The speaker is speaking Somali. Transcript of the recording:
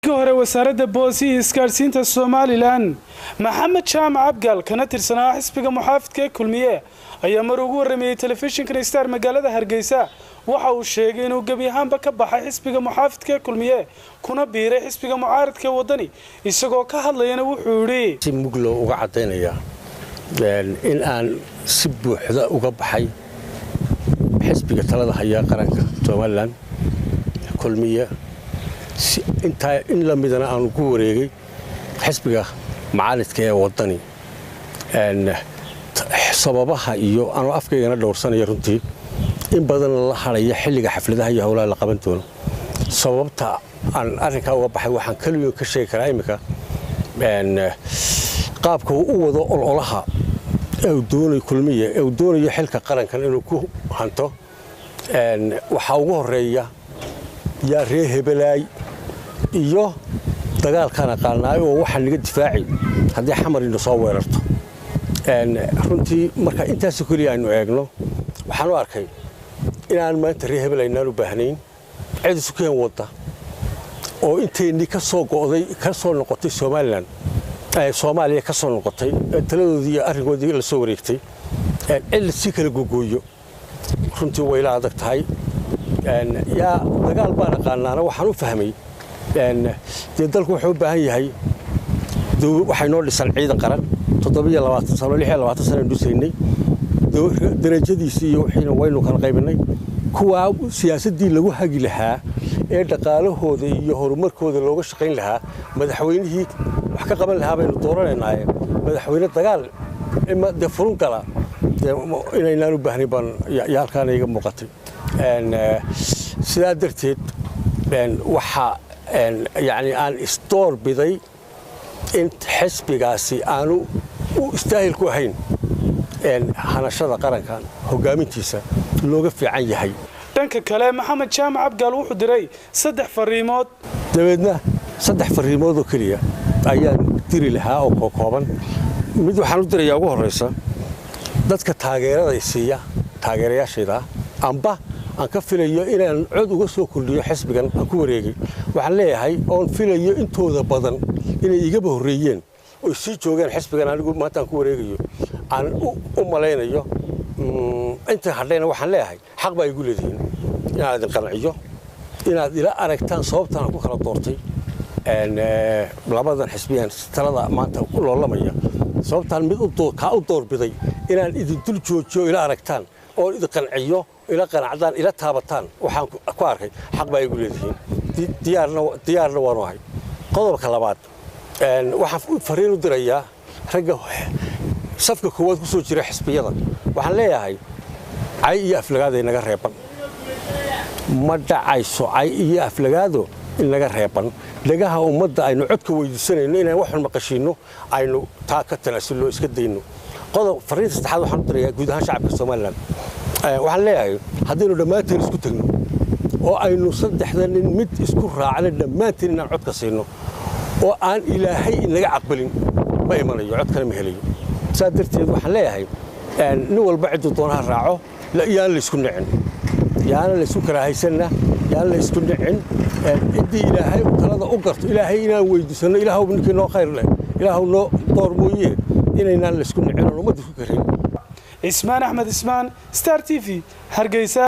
Hore wasaaradda Boostada iyo Isgaadhsiinta Somaliland, Maxamed Jaamac Abgaal, kana tirsanaa xisbiga muxaafidka ee Kulmiye, ayaa mar ugu warramayey telefishinkan Star magaalada Hargeysa waxa uu sheegay inuu gebi ahaanba ka baxay xisbiga muxaafidka ee Kulmiye, kuna biiray xisbiga mucaaradka ee Waddani. Isagoo ka hadlayana wuxuu yidhi: Si muglo uga caddaynayaa in aan si buuxda uga baxay xisbiga talada haya qaranka Somaliland, Kulmiye. Intaa in la midana aanu ku wareegay xisbiga mucaaridka ee Waddani. Sababaha iyo anuu afkaygana dhowrsanaya, runtii in badan la hadhaya xilliga xafladaha iyo howlaha la qaban doono. Sababta aan arrinkaa uga baxay waxaan keliyo ka sheegi karaa iminka qaabka uu u wado ololaha ee uu doonayo Kulmiye, ee uu doonayo xilka qarankan inuu ku hanto. Waxaa ugu horeeya yaa ree hebelaay iyo dagaalkaan aqaanaay oo waxaa naga difaaci haddii Xamar ina soo weerarto. Runtii marka intaasoo keliya aynu eegno, waxaan u arkay inaan maanta ree hebel aynaan u baahnayn, cid isu keen wadda oo inteennii ka soo go'day, ka soo noqotay Somaliland, Soomaaliya ka soo noqotay, taladoodii iyo arrinkoodii la soo wareegtay, cid si kala gogooyo runtii wayla adag tahay. Yaa dagaal baan aqaanaana waxaan u fahmay dee dalku wuxuu u baahan yahay, waxay noo dhisan ciidan qaran 27 sano, 26 sano aynu dhisaynay, darajadiisii iyo wixiina waynu kala qaybinay. Kuwaa siyaasaddii lagu hagi lahaa ee dhaqaalahooda iyo horumarkooda looga shaqayn lahaa, madaxweynihii wax ka qaban lahaa baynu dooranaynaaye, madaxweyne dagaal dee furun gala inaynaan u baahnayn baan halkaana iga muuqatay. Sidaa darteed waxaa yani aan isdoor biday in xisbigaasi aanu u istaahil ku ahayn hanashada qarankan, hogaamintiisa looga fiican yahay. Dhanka kale, Maxamed Jaamac Abgaal wuxuu diray saddex fariimood. Dabeedna saddex fariimood oo keliya ayaan diri lahaa oo kookooban. Mid waxaan u dirayaa ugu horraysa dadka taageerada siiya, taageerayaashayda amba aan ka filayo inaan cod uga soo kordhiyo xisbigan aan ku wareegay. Waxaan leeyahay oon filayo intooda badan inay igaba horreeyeen oy sii joogeen xisbigan anigu maanta aan ku wareegayo, aan u malaynayo. Inta hadhayna waxaan leeyahay xaq baa igu leedihiin inaan idin qanciyo, inaad ila aragtaan sababtaan aan ku kala doortay labadan xisbiyan talada maanta ku loolamaya, sababtaan mid kaa u doorbiday, inaan idin dul joojiyo, ila aragtaan oo idin qanciyo, ila qanacdaan, ila taabataan. Waxaan ku arkay xaq baa igu leedihiin, diyaarna waanu ahay. Qodobka labaad, waxaan fariin u dirayaa ragga safka koowaad ku soo jira xisbiyada. Waxaan leeyahay cay iyo aflagaada inaga reeban, ma dhacayso cay iyo aflagaado in naga reeban. Dhagaha ummadda aynu codka weydiisanayno inaan wax xun maqashiinno, aynu taa ka tanaasulno, iska dayno. Qodob fariinta saddexaad waxaan u dirayaa guud ahaan shacabka Somaliland. Waxaan leeyahay haddaynu dhammaanteen isku tegno oo aynu saddexda nin mid isku raacno dhammaanteen inaan codka siino oo aan Ilaahay inaga aqbalin, ma imanayo, codkana ma helayo. Saa darteed waxaan leeyahay nin walba cidduu doonaha raaco, yaan la isku nicin, yaana la isku karaahaysanna, yaan la isku nicin. Ciddii Ilaahay talada u garto, Ilaahay inaan weydiisanno, Ilaahw ninkii noo khayr leh Ilaahw noo door mooye, inaynaan la isku nicin oon ummadda isku karin. Cismaan Axmed Ismaan, Star TV, Hargeysa.